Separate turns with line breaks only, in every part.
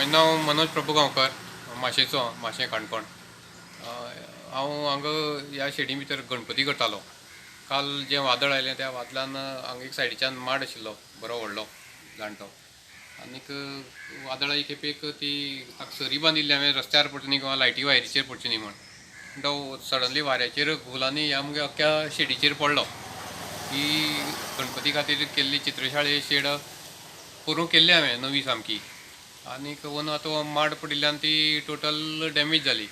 म्हजें नांव मनोज प्रभुगांवकर, माशेचो, माशें काणकोण. हांव हांगा ह्या शेडी भितर गणपती करतालो. काल जें वादळ आयलें त्या वादळान हांगा एक सायडीच्यान माड आशिल्लो बरो व्हडलो जाणटो, आनीक वादळा एक खेपेक ती सरी बांदिल्ली हांवें रस्त्यार पडची न्ही किंवा लायटी वायरीचेर पडची न्ही म्हण. तो सडनली वाऱ्याचेर घुलांनी ह्या मुगे अख्ख्या शेडीचेर पडलो. ही गणपती खातीर केल्ली चित्रशाळे शेड करूंक केल्ली हांवें नवी सामकी, आनीक वोन आतां माड पडिल्ल्यान ती टोटल डॅमेज जाली.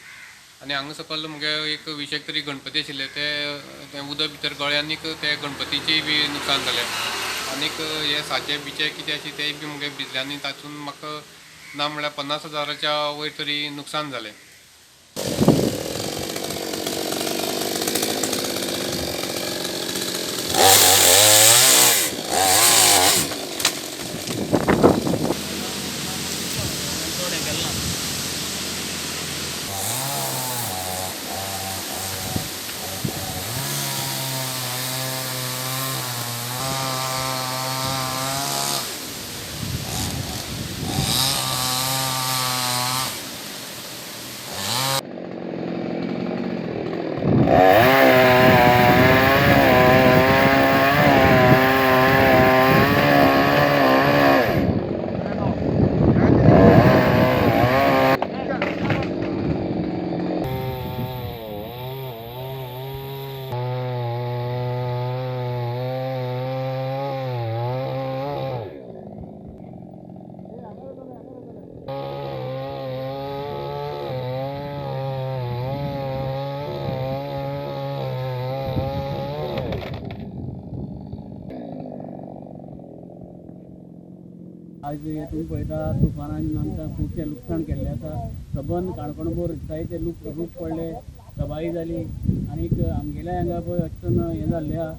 आनी हांगा सकयल मुगे एक विशेक तरी गणपती आशिल्ले ते उदक भितर गळ्ळे आनीक ते गणपतीचेय बी नुकसान जालें. आनीक हे साचे बिचे कितें आशिल्ले तेय बी मुगे भिजले आनी तातूंत म्हाका ना म्हळ्यार 50,000च्या वयर तरी नुकसान जालें.
आज हे तुमी पळयता तुफानान आमकां खुबशें लुकसाण केल्लें आसा. सबंद काणकोणभर जायते रूख पडले, तबाही जाली आनीक आमगेल्या हांगा पळय अशें हें जाल्लें आहा.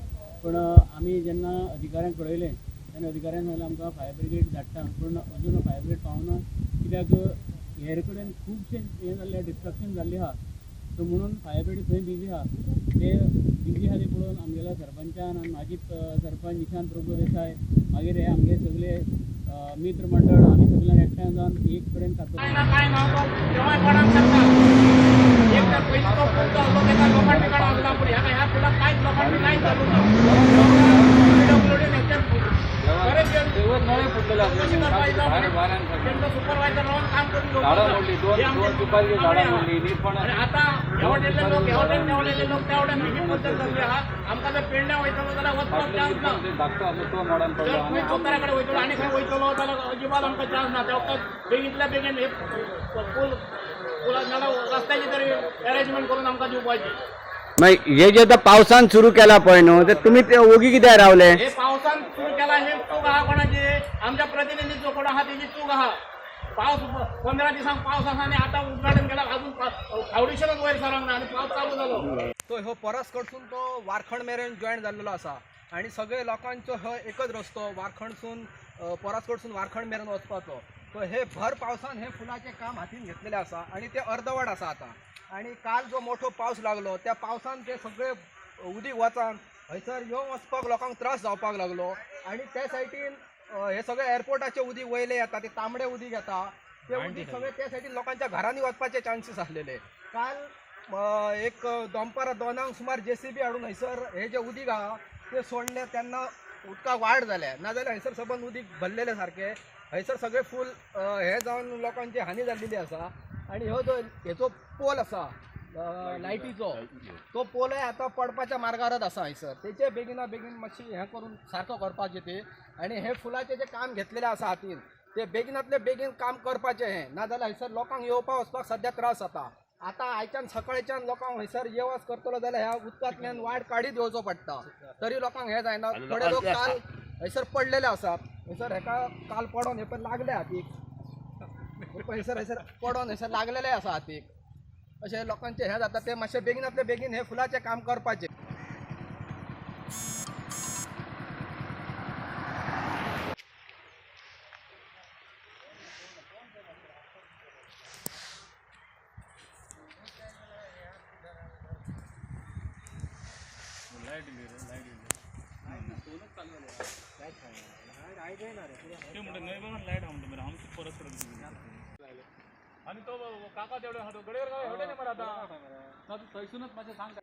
पूण आमी जेन्ना अधिकाऱ्यांक कळयलें तेन्ना अधिकाऱ्यान सांगलें आमकां फायर ब्रिगेड धाडटा, पूण अजून फायर ब्रिगेड पावना कित्याक हेर कडेन खुबशें हें जाल्लें, डिस्ट्रक्शन जाल्लें आहा. सो म्हणून फायर ब्रिगेड थंय बिजी आहा. ते बिजी आहा ते पळोवन आमगेल्या सरपंचान आनी माजी सरपंच निशांत प्रभू देसाय, मागीर हे आमगे सगळे मित्र मंडळ आमी सगळ्यांक एकठांय जावन एक कडेन
काय ना केव्हाय पडोंक शकता. एक तर पयलीं तो पूल जो आसलो तेका लोखंड बिखंड आसता, पूण ह्या ह्या पुलाक कांयच लोखंड बी कांयच घालूंक ना. चवकशी करपाक तेंचो सुपरवायझर रावन काम करून घेवपाचो. आनी आतां ह्या वटेनले लोक ह्या वटेन, त्या वटेनले लोक त्या वटेन ही पद्दत जाल्ली आहा. आमकां जर पेडण्या वयतलो जाल्यार वचपाक चान्स ना. जर खंय चोतारा कडेन वयतलो आनी खंय वयतलो जाल्यार अजिबात आमकां चान्स ना. त्या वखत बेगींतल्या बेगीन हे पूल नाल्यार रस्त्याची तरी अरेंजमेंट करून आमकां दिवपाची.
मागीर हे जे आतां पावसान सुरू केला पळय न्हू, ते तुमी ते ओगी कित्याक रावले?
हे पावसान सुरू केला हे चूक आहा कोणाची? आमच्या प्रतिनिधीचो कोण आहा तेजी चूक आहा. पावस 15 दिसांक पावस आसा आनी आतां उद्घाटन केला, अजून फावंडेशनच वयर सरंक ना आनी पावस चालू जालो.
तो ह्यो परसकडसून तो वारखंड मेरेन जॉयन जाल्लेलो आसा आनी सगळे लोकांचो हो एकच रस्तो वारखंडसून परसकडसून वारखंड मेरेन वचपाचो. तो हे भर पावसान हे फुलाचें काम हातीन घेतलेलें आसा आनी ते अर्दवट आसा आतां. आनी काल जो मोठो पावस लागलो त्या पावसान ते सगळे उदीक वचान हयसर येवन वचपाक लोकांक त्रास जावपाक लागलो. आनी त्या सायडीन हे सगळे एअरपोर्टाचे उदीक वयले येता, ते तांबडे उदीक येता, ते उदीक सगळे त्या सायडीन लोकांच्या घरांनी वचपाचे चान्सीस आसलेले. काल एक दनपारां 2 सुमार जेसीबी हाडून हयसर हे जे उदीक आहा ते सोडले तेन्ना उदकाक वाड जाल्या, नाजाल्यार हयसर सबंद उदीक भरलेले सारके. हयसर सगळे फूल हे जावन लोकांची हानी जाल्लेली आसा. आनी हो जो हेचो पोल आसा लायटीचो, तो पोलय आतां पडपाच्या मार्गारच आसा हयसर. तेचे बेगिना बेगीन मातशी हें करून सारको करपाचें ते. आनी हे फुलाचें जें काम घेतलेलें आसा हातीन ते बेगिनातले बेगीन काम करपाचें हें, नाजाल्यार हयसर लोकांक येवपा वचपाक सद्या त्रास जाता. आतां आयच्यान सकाळच्यान लोकांक हयसर यो वच करतलो जाल्यार ह्या उदकांतल्यान वाट काडीत येवचो पडटा, तरी लोकांक हें जायना. थोडे लोक काल हयसर पडलेले आसात, हयसर हेका काल पडोन हे पळय लागले हातीक, हयसर हयसर पडोन हयसर लागलेले आसा हातीक. अशें लोकांचें हें जाता. ते मातशें बेगिनातले बेगीन हे फुलाचें काम करपाचें.
लाईट गेली रे, लाईट गेली.
ते म्हणटा न्हय बाबा लायट आहा म्हणटा मरे आमची परत परत.
आनी तो काका तेवढे आहा तो गडेर गांव हेवटेन मरे आतां ना तूं थंयसूनच मातशें सांग.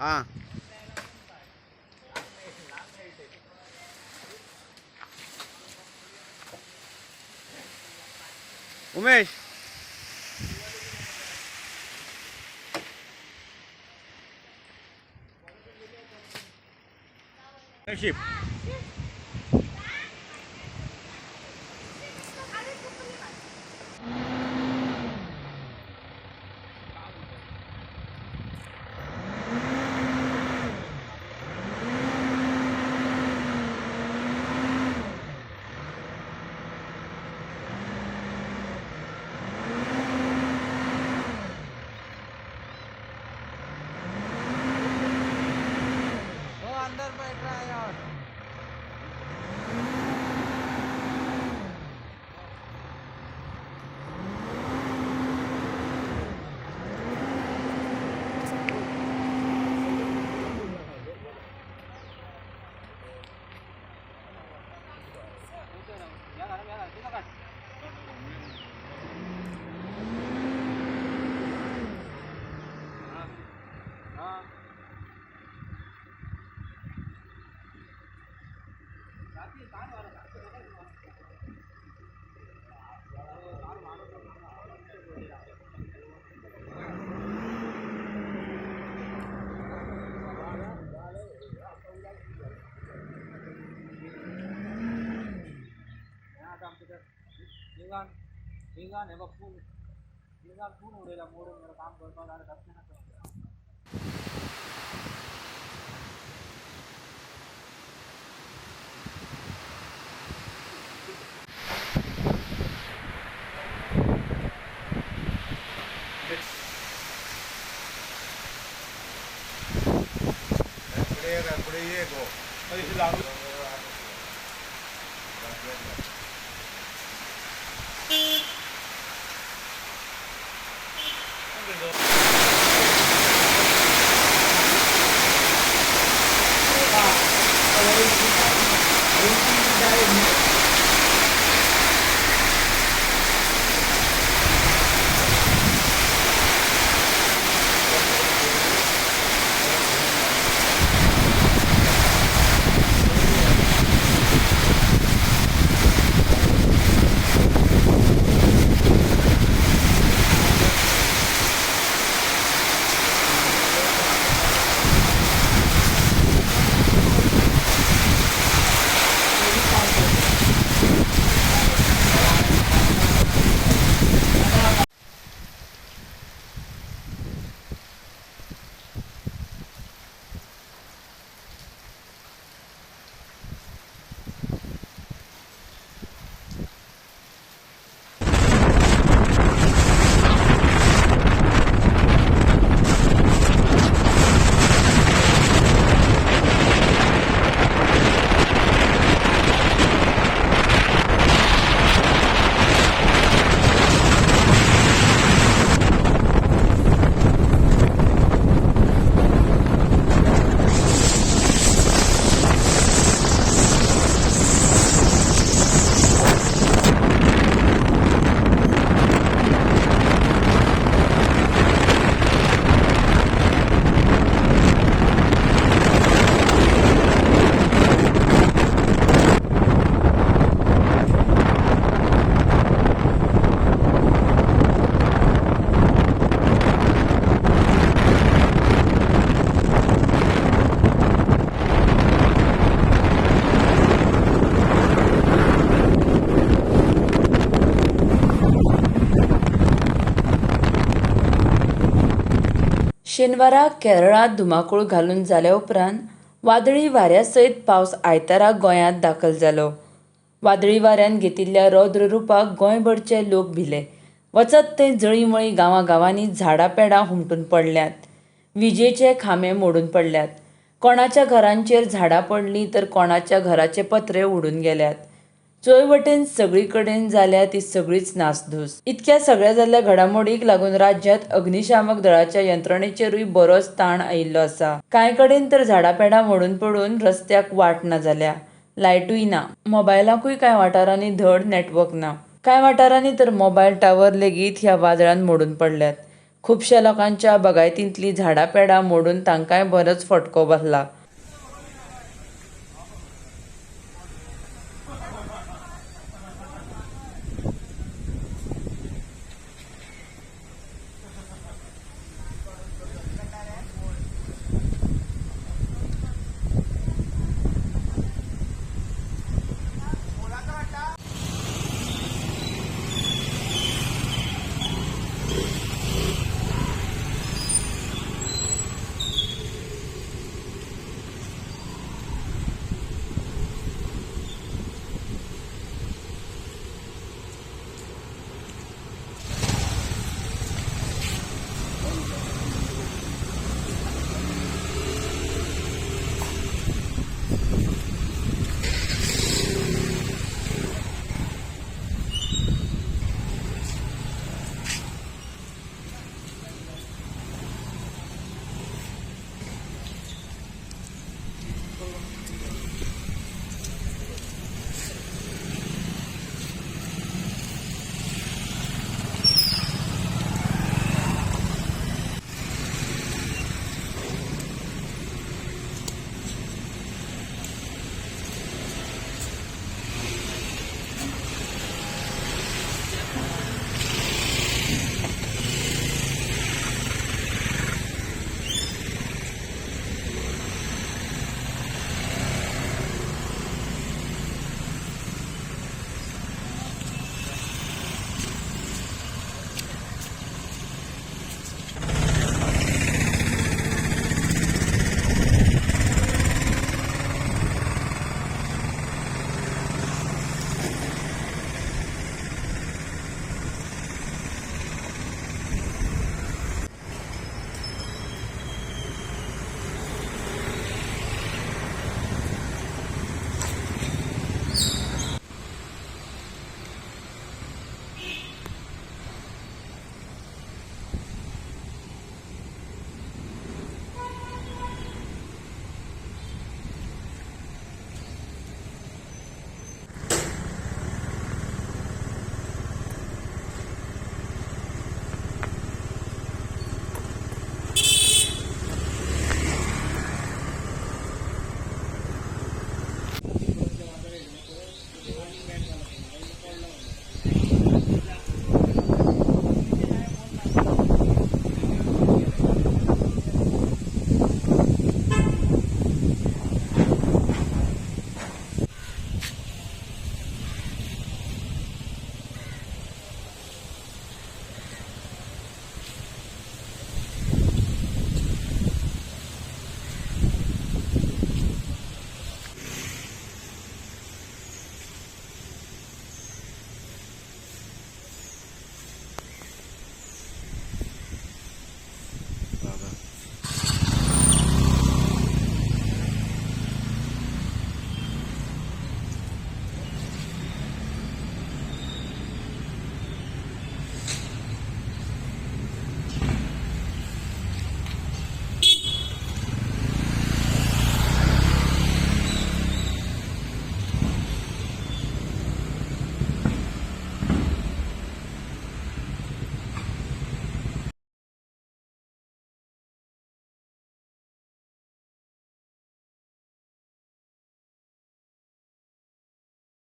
आं उमेश शिप
शेनवारा केरळांत धुमाकूळ घालून जाल्या उपरांत वादळी वाऱ्या सयत पावस आयतारा गोंयांत दाखल जालो. वादळी वाऱ्यान घेतिल्ल्या रौद्र रुपाक गोंयभरचे लोक भिले. वचत थंय जळींमळीं गांवागांवांनी झाडां पेडां हुमटून पडल्यांत, विजेचे खांबे मोडून पडल्यात, कोणाच्या घरांचेर झाडां पडलीं तर कोणाच्या घराचे पत्रे उडून गेल्यात. चोंय वटेन सगळी कडेन जाल्या ती सगळीच नासधूस. इतक्या सगळ्या जाल्ल्या घडामोडीक लागून राज्यांत अग्निशामक दळाच्या यंत्रणेचेरूय बरोच ताण आयिल्लो आसा. कांय कडेन तर झाडां पेडां मोडून पडून रस्त्याक वाट ना जाल्या, लायटूय ना. मोबायलाकूय कांय वाठारांनी धड नॅटवर्क ना. कांय वाठारांनी तर मोबायल टावर लेगीत ह्या वादळान मोडून पडल्यात. खुबश्या लोकांच्या बागायतींतलीं झाडां पेडां मोडून तांकांय बरोच फटको बसला.